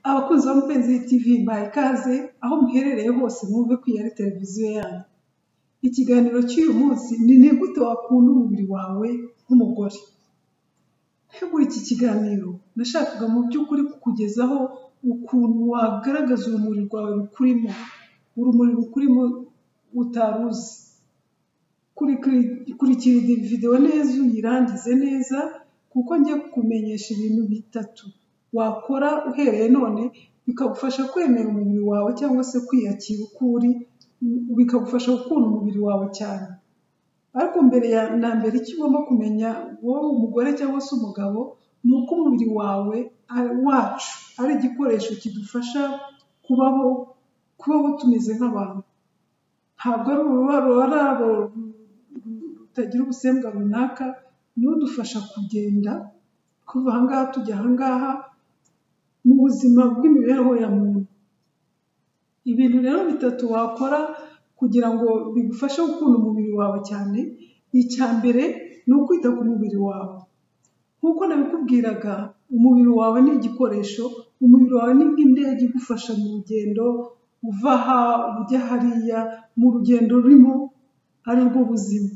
Abakunzi ba Mupenzi TV, mbahaye ikaze aho muherereye hose, mwumve ko iyi ari televiziyo yanyu. Ikiganiro cy'uyu munsi ni gute wakunda umubiri wawe nk'umugore. Ntegura iki kiganiro nashakaga mu by'ukuri kukugezaho ukuntu wagaragaza urumuri rwawe rukurimo, urumuri rukurimo utari uzi. Kurikira iyi videwo neza, uyirangize neza, kuko ngiye kukumenyesha ibintu bitatu wakora uhereye none bikagufasha kwemera umubiri wawe cyangwa se kwiyakira uko uri, bikagufasha gukunda umubiri wawe cyane. Ariko mbere na mbere, icyo ugomba kumenya wowe umugore cyangwa se umugabo ni uko umubiri wawe wacu ari igikoresho kidufasha kubaho tumeze nk'abantu. Ntabwo ari ururabo rutagira ubusembwa runaka, niwo udufasha kugenda kuva aha ngaha tujya aha ngaha mu buzima bw'imibereho ya muntu. Ibintu rero bitatu wakora kugira ngo bigufashe gukunda umubiri wawe cyane: icya mbere ni ukwita ku mubiri wawe. Nk'uko nabikubwiraga, umubiri wawe ni igikoresho, umubiri wawe ni nk'indege igufasha mu rugendo, uva aha ujya hariya, mu rugendo rurimo ari rwo buzima.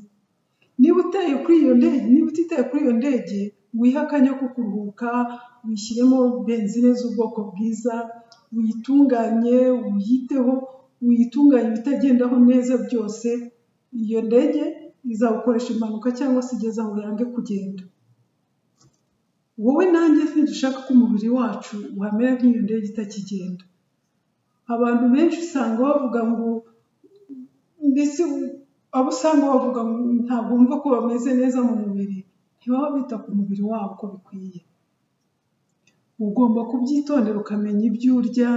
Niba utaye kuri iyo ndege, niba utitaye kuri iyo ndege, wihe akanya ko kuruhuka, wishyiremo benzine z'ubwoko bwiza, uyitunganye, uyiteho, uyitunganye ibitagendaho neza byose, iyo ndege izagukoresha impanuka cyangwa se igeze aho yange kugenda. Wowe nanjye ntidushaka ko umubiri wacu wamera nk'iyo ndege itakigenda. Abantu benshi usanga bavuga ngo, mbese abo usanga bavuga ngo ntabwo bumva ko bameze neza mu mubiri, ntibaba bita ku mubiri wabo uko bikwiye. Ugomba kubyitondera, ukamenya ibyo urya,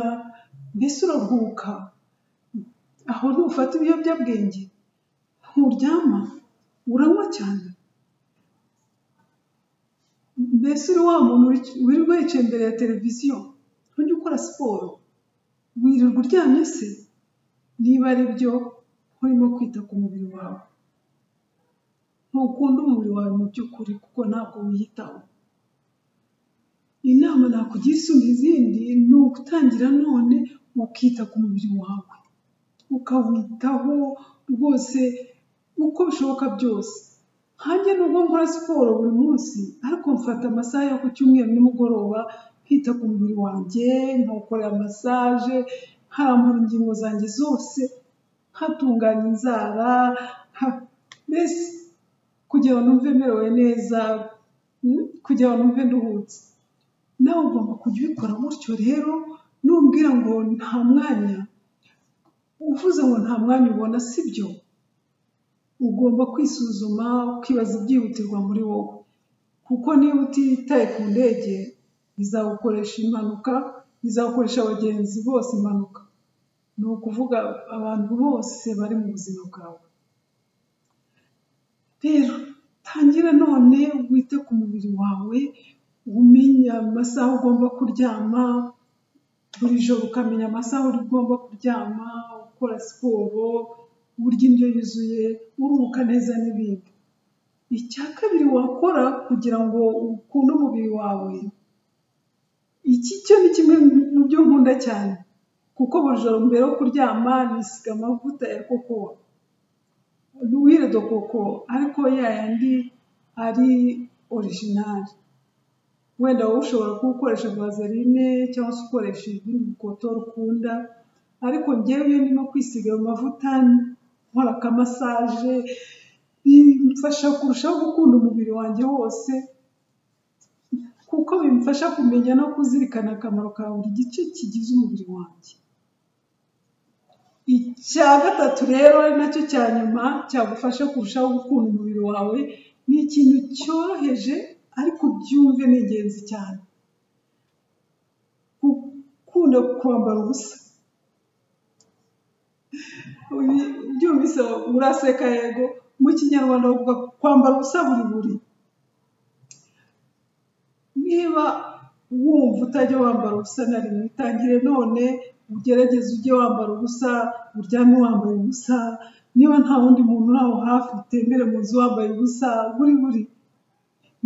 mbese uraruhuka, aho ntufata ibiyobyabwenge, nturyama, uranywa cyane, mbese uri wa muntu wirirwa wicaye imbere ya televiziyo, ntujya ukora siporo, wirirwa uryamye se? Niba ari byo, nturimo kwita ku mubiri wawe, ntukunda umubiri wawe mu by'ukuri, kuko ntabwo wiyitaho. Inama nakugira isumba izindi ni ugutangira none ukita ku mubiri wawe, ukawitaho rwose uko bishoboka byose. Nkanjye nubwo nkora siporo buri munsi, ariko mfata amasaha yo ku cyumweru nimugoroba nkita ku mubiri wanjye, nkawukorera massage, nkarambura ingingo zanjye zose, nkatunganya inzara, mbese kugira ngo numve merewe neza, kugira ngo numve nduhutse. Nawe ugomba kujya ubikora gutyo rero. Numbwira ngo nta mwanya, uvuze ngo nta mwanya ubona, si byo. Ugomba kwisuzuma, ukibaza ibyihutirwa muri wowe, kuko niba utitaye ku ndege izagukoresha impanuka, izagukoresha abagenzi bose impanuka, ni ukuvuga abantu bose bari mu buzima bwawe. Rero tangira none wite ku mubiri wawe, umenye amasaha ugomba kuryama, buri joro ukamenya amasaha ugomba kuryama, ukora siporo, urya indyo yuzuye, uruhuka neza n'ibindi. Icya kabiri wakora kugira ngo ukunde umubiri wawe, iki cyo ni kimwe mu byo nkunda cyane, kuko buri joro mbere yo kuryama nisiga amavuta ya coco, huile de coco, ariko ya yandi ari original. Wenda wowe ushobora kuba ukoresha vaseline cyangwa se ukoresha ibindi bikotori ukunda, ariko njyewe iyo ndimo kwisiga ayo mavuta, nkora akamassage, bimfasha kurushaho gukunda umubiri wanjye wose, kuko bimfasha kumenya no kuzirikana akamaro ka buri gice kigize umubiri wanjye. Icya gatatu rero, ari nacyo cya nyuma cyagufasha kurushaho gukunda umubiri wawe, ni ikintu cyoroheje ariko ubyumve ni ingenzi cyane: gukunda kwambara ubusa. Ubyumvise uraseka, yego, mu Kinyarwanda bavuga kwambara ubusa buri buri. Niba wumva utajya wambara ubusa na rimwe, itangire none ugerageze ujye wambara ubusa, uryame wambaye ubusa. Niba nta wundi muntu uri aho hafi, utembere mu nzu wambaye ubusa buri buri.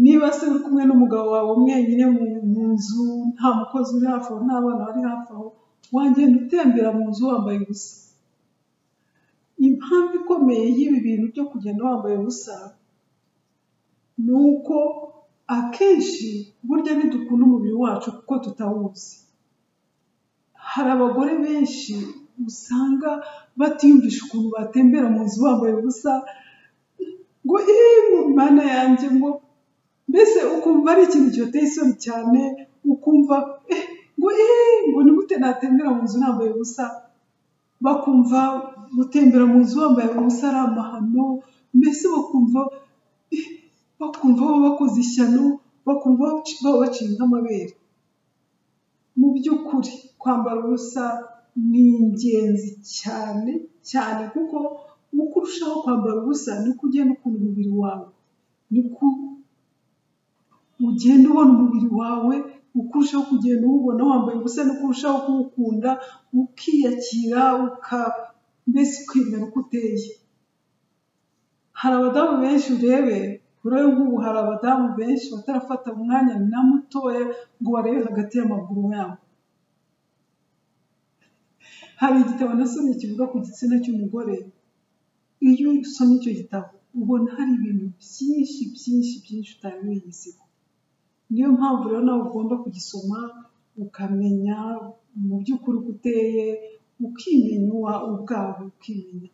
Niba se uri kumwe n'umugabo wawe mwenyine mu nzu, nta mukozi uri hafi aho, nta bana bari hafi aho, wagenda utembera mu nzu wambaye ubusa. Impamvu ikomeye y'ibi bintu byo kugenda wambaye ubusa ni uko akenshi burya ntidukunda umubiri wacu kuko tutawuzi. Hari abagore benshi usanga batiyumvisha ukuntu batembera mu nzu bambaye ubusa, ngo mu Mana yanjye, ngo mbese ukumva ari ikintu kibateye isoni cyane, ukumva ngo ngo ni gute natembera mu nzu nambaye ubusa, bakumva gutembera mu nzu wambaye ubusa ari amahano, mbese bakumva baba bakoze ishyano, bakumva baba baciye nk'amabere. Mu by'ukuri kwambara ubusa ni ingenzi cyane cyane, kuko uko urushaho kwambara ubusa niko ugenda ukunda umubiri wawe, niko ugenda ubona umubiri wawe, uko urushaho kugenda uwubona wambaye ubusa niko urushaho kuwukunda, ukiyakira, mbese ukemera uko uteye. Hari abadamu benshi urebe, urebe nk'ubu hari abadamu benshi batarafata umwanya na mutoya ngo barebe hagati y'amaguru yabo. Hari igitabo nasomye kivuga ku gitsina cy'umugore, iyo usomye icyo gitabo ubona hari ibintu byinshi byinshi byinshi utari wiyiziho. Niyo mpamvu rero nawe ugomba kugisoma ukamenya mu by'ukuri uko uteye, ukimenya ubwawe, ukimenya.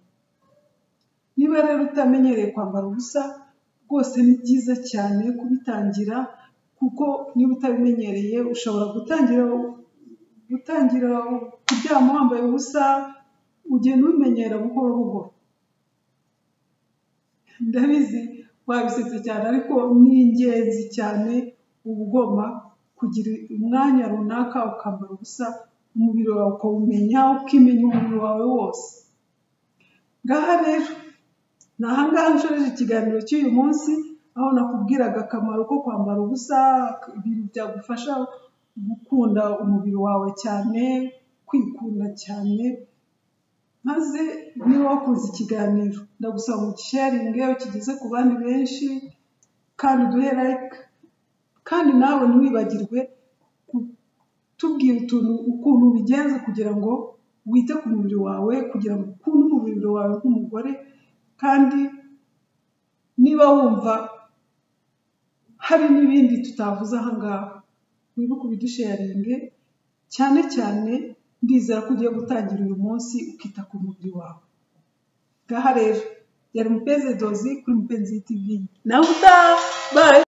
Niba rero utamenyereye kwambara ubusa, rwose ni byiza cyane kubitangira, kuko niba utabimenyereye ushobora gutangira kuryama wambaye ubusa, ugenda ubimenyera buhoro buhoro. Ndabizi wabisetse cyane, ariko ni ingenzi cyane, uba ugomba kugira umwanya runaka ukambara ubusa, umubiri wawe ukawumenya, ukimenya umubiri wawe wose. Ngaha rero ni aha ngaha nshoreje ikiganiro cy'uyu munsi, aho nakubwiraga akamaro ko kwambara ubusa, ibintu byagufasha gukunda umubiri wawe cyane, kwikunda cyane. Maze niba wakunze ikiganiro ndagusaba ngo ugisharinge, ukigeze ku bandi benshi, kandi uduhe like, kandi nawe ntiwibagirwe kutubwira ukuntu ubigenza kugira ngo wite ku mubiri wawe, kugira ngo ukunde umubiri wawe nk'umugore. Kandi niba wumva hari n'ibindi tutavuze aha ngaha, wibuke ubidusharinge, cyane cyane ndizera ko ugiye gutangira uyu munsi ukita ku mubiri wawe. Ngaha rero yari Mupenzi Dozi kuri Mupenzi TV. Nawe utaha, bye.